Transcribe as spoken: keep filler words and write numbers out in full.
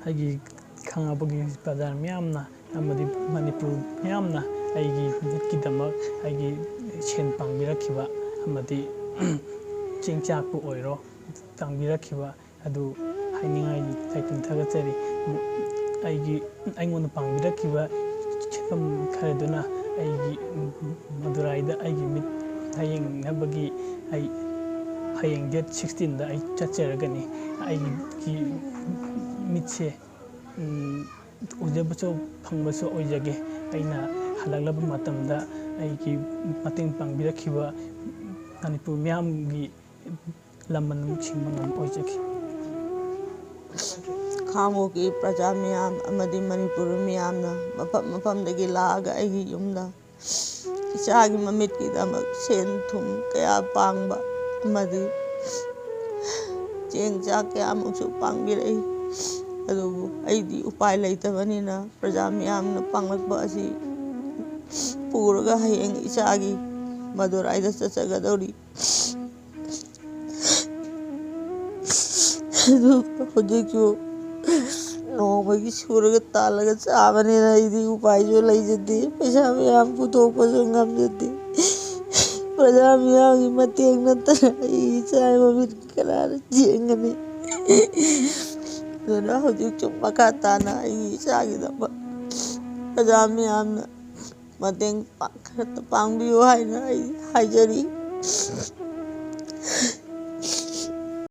ꯑꯩꯒꯤ ꯈꯪꯉꯕꯒꯤ ꯄ꯭ꯔꯖꯥ ꯃꯤꯌꯥꯝꯅ ꯑꯃꯗꯤ ꯃꯅꯤꯄꯨꯔ ꯃꯤꯌꯥꯝꯅ ꯑꯩꯒꯤ ꯃꯤꯠꯀꯤꯗꯃꯛ ꯑꯩꯒꯤ ꯁꯦꯟ ꯄꯥꯡꯕꯤꯔꯛꯈꯤꯕ ꯑꯃꯗꯤ ꯆꯦꯡ ꯆꯥꯛꯄꯨ ꯑꯣꯏꯔꯣ ꯇꯥꯡꯕꯤꯔꯛꯈꯤꯕ ꯑꯗꯨ ꯍꯥꯏꯅꯤꯡꯉꯥꯏ ꯂꯩꯇꯅ ꯊꯥꯒꯠꯆꯔꯤ꯫ ꯑꯩꯒꯤ ꯑꯩꯉꯣꯟꯗ ꯄꯥꯡꯕꯤꯔꯛꯈꯤꯕ ꯁꯦꯟꯐꯝ ꯈꯔꯗꯨꯅ ꯑꯩꯒꯤ ꯃꯗꯨꯔꯥꯏꯗ ꯑꯩꯒꯤ ꯃꯤꯠ ꯂꯥꯌꯦꯡꯅꯕꯒꯤ ꯑꯩ ꯍꯌꯦꯡ date sixteenꯗ ꯑꯩ ꯆꯠꯆꯔꯒꯅꯤ꯫ ꯑꯩꯒꯤ ꯃꯤꯠꯁꯦ ꯎꯖꯕꯁꯨ ꯐꯪꯕꯁꯨ ꯑꯣꯏꯖꯒꯦ꯫ ꯑꯩꯅ ꯍꯜꯂꯛꯂꯕ ꯃꯇꯝꯗ ꯑꯩꯒꯤ ꯃꯇꯦꯡ ꯄꯥꯡꯕꯤꯔꯛꯈꯤꯕ ꯃꯅꯤꯄꯨꯔ ꯃꯤꯌꯥꯝꯒꯤ ꯂꯃꯟ ꯑꯃꯨꯛ ꯁꯤꯡꯕ ꯉꯝꯕ ꯑꯣꯏꯖꯒꯦ꯫ ꯈꯥꯉꯕꯣꯛꯀꯤ ꯄ꯭ꯔꯖꯥ ꯃꯤꯌꯥꯝ ꯑꯃꯗꯤ ꯃꯅꯤꯄꯨꯔ ꯃꯤꯌꯥꯝꯅ ꯃꯐꯝ ꯃꯐꯝꯗꯒꯤ ꯂꯥꯛꯑꯒ ꯑꯩꯒꯤ ꯌꯨꯝꯗ ꯏꯆꯥꯒꯤ ꯃꯃꯤꯠꯀꯤꯗꯃꯛ ꯁꯦꯟ ꯊꯨꯝ ꯀꯌꯥ ꯄꯥꯡꯕ ꯑꯃꯗꯤ ꯆꯦꯡ ꯆꯥꯛ ꯀꯌꯥꯃꯨꯛꯁꯨ ꯄꯥꯡꯕꯤꯔꯛꯏ꯫ ꯑꯗꯨꯕꯨ ꯑꯩꯗꯤ ꯎꯄꯥꯏ ꯂꯩꯇꯕꯅꯤꯅ ꯄ꯭ꯔꯖꯥ ꯃꯤꯌꯥꯝꯅ ꯄꯥꯡꯂꯛꯄ ꯑꯁꯤ ꯄꯨꯔꯒ ꯍꯌꯦꯡ ꯏꯆꯥꯒꯤ ꯃꯗꯨꯔꯥꯏꯗ ꯆꯠꯆꯒꯗꯧꯔꯤ꯫ ꯑꯗꯨ ꯍꯧꯖꯤꯛꯁꯨ ꯅꯣꯡꯃꯒꯤ ꯁꯨꯔꯒ ꯇꯥꯜꯂꯒ ꯆꯥꯕꯅꯤꯅ ꯑꯩꯗꯤ ꯎꯄꯥꯏꯁꯨ ꯂꯩꯖꯗꯦ꯫ ꯄꯩꯁꯥ ꯃꯌꯥꯝ ꯄꯨꯊꯣꯛꯄꯁꯨ ꯉꯝꯖꯗꯦ꯫ ꯄ꯭ꯔꯖꯥ ꯃꯤꯌꯥꯝꯒꯤ ꯃꯇꯦꯡ ꯅꯠꯇꯅ ꯑꯩ ꯏꯆꯥꯒꯤ ꯃꯃꯤꯠ ꯀꯅꯥꯅ ꯌꯦꯡꯒꯅꯤ? ꯑꯗꯨꯅ ꯍꯧꯖꯤꯛꯁꯨ ꯃꯈꯥ ꯇꯥꯅ ꯑꯩꯒꯤ ꯏꯆꯥꯒꯤꯗꯃꯛ ꯄ꯭ꯔꯖꯥ ꯃꯤꯌꯥꯝꯅ ꯃꯇꯦꯡ ꯄꯥꯡ-, ꯈꯔ ꯄꯥꯡꯕꯤꯌꯨ ꯍꯥꯏꯅ ꯑꯩ ꯍꯥꯏꯖꯔꯤ꯫